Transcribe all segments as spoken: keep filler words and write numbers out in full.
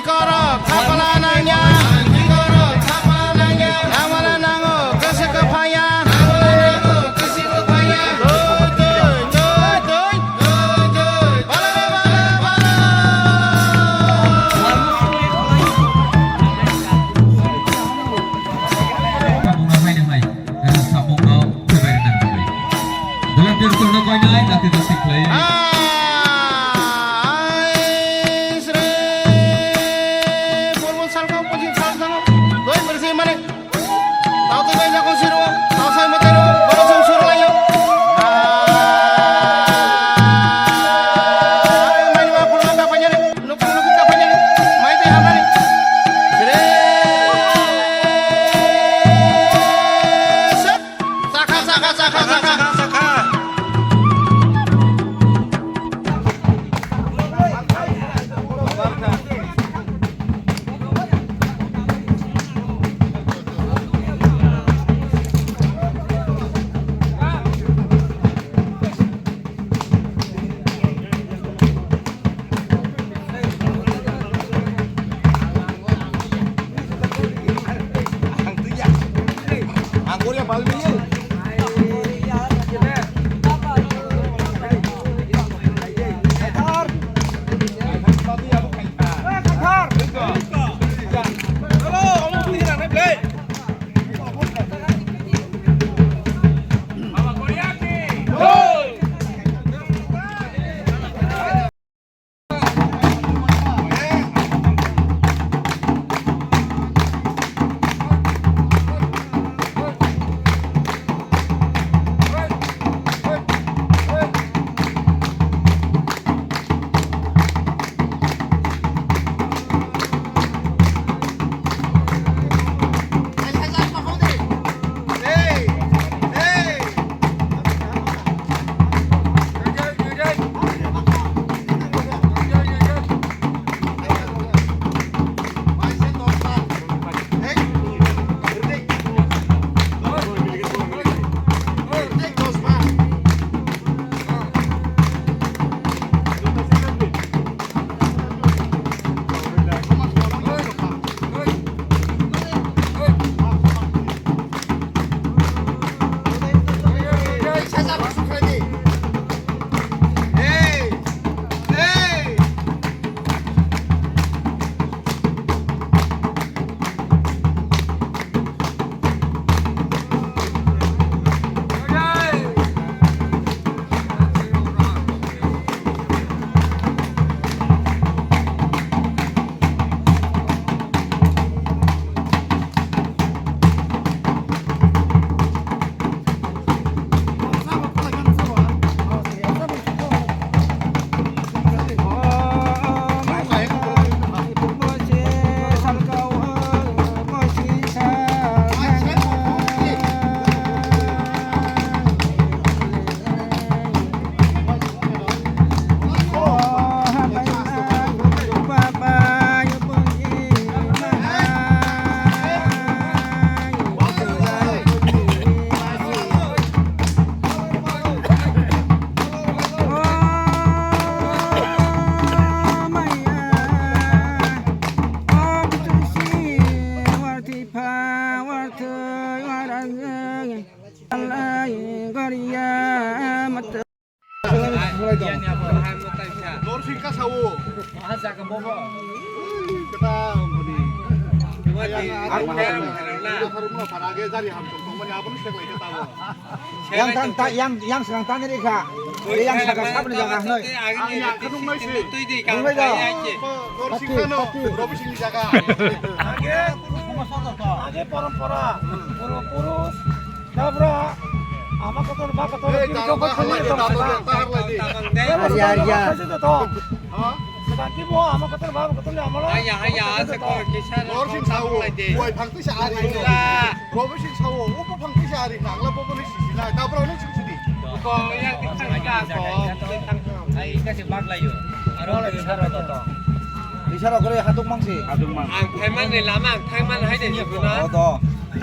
Koro khapala nangya. Khapala nangya. Nangmana nango, kwswk kwphaya. Nangmana nango, kwswk kwphaya. Doi, doi, doi, doi. Doi, doi. Bala, bala, bala. Samungno phaibai nang bagwi. Dole tirtokno koinai, dati dati khlai. Ai, sre. Purbo salkao, pochim salkao. Doi bersi mane. Tao tei bai nako siro. Tao sai mate ro. Boro song suro layo. Ai, mani ma purbo ka panyare. Nukung nukung ka panyare. Mai tei hamani. Sre. Sat. Sakha, sakha, sakha, sakha. Norsing ka sao. Kata boni. Yang tang ta, yang, yang sekarang tang ini kha. Yang sekarang siapa nih jaga noi? Ang yang kenung noi sih. Kenung noi dah. Norsing ka no. Robi sing jaga. Age, age porompora. Puru puru. Dabra, ama kotor ba kotor, hey, kiri kotor, kiri kotor. Arya, arya. Sedanti bo ama kotor ba kotor le amalo. Aya, aya, se ko kisan. Norsing sao. Boi phangti sa ari. Robi sing sao. Upo phangti sa ari. Nangla bo bo ni sisi na. Dabra no sing sidi. Ko yang kita ko. Ai kasi bag layo. Aro le saro to. Isara kore hatuk mangsi. Hatuk mang. Ang thaiman ni lama ang thaiman hai de ni guna. Oh, to.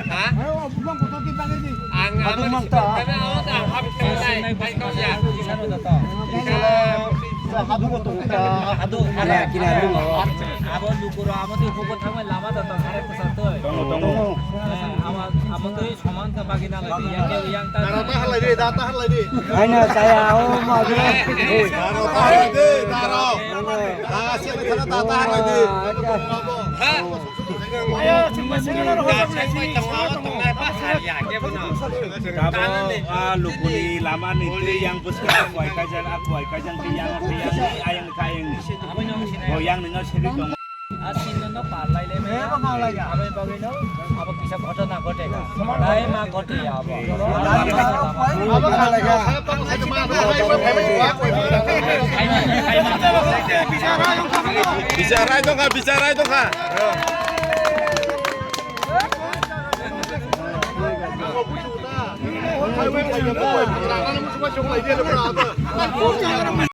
Ha? Ang hatuk mang ta. Thaiman awas ang hap thaiman hai kau ya. Isara to. Isara. Ado, abo lukuro, abo tei hugo thangmani lama da tong, are kwchar twi. Tongo, tongo. Eh, abo, abo twi soman khe bagwi na lai, yang khe yang ta. Daro ta halai di, da ta halai di. Aina saya, oh, ma, daro ta halai di, daro. Da se thana da ta halai di. Tabo, ah, lukuni lama ni twi yang bwskang kwai kajak, a kwai kajak twi yang, twi yang ni ayang ni kayang ni. Bo yang ni no seri tong. A sin no no parlai le me. Abo bagwi no, abo kisa ghotona ghote ka. Dai ma ghote ya abo. Bicharai tongkha, bicharai tongkha.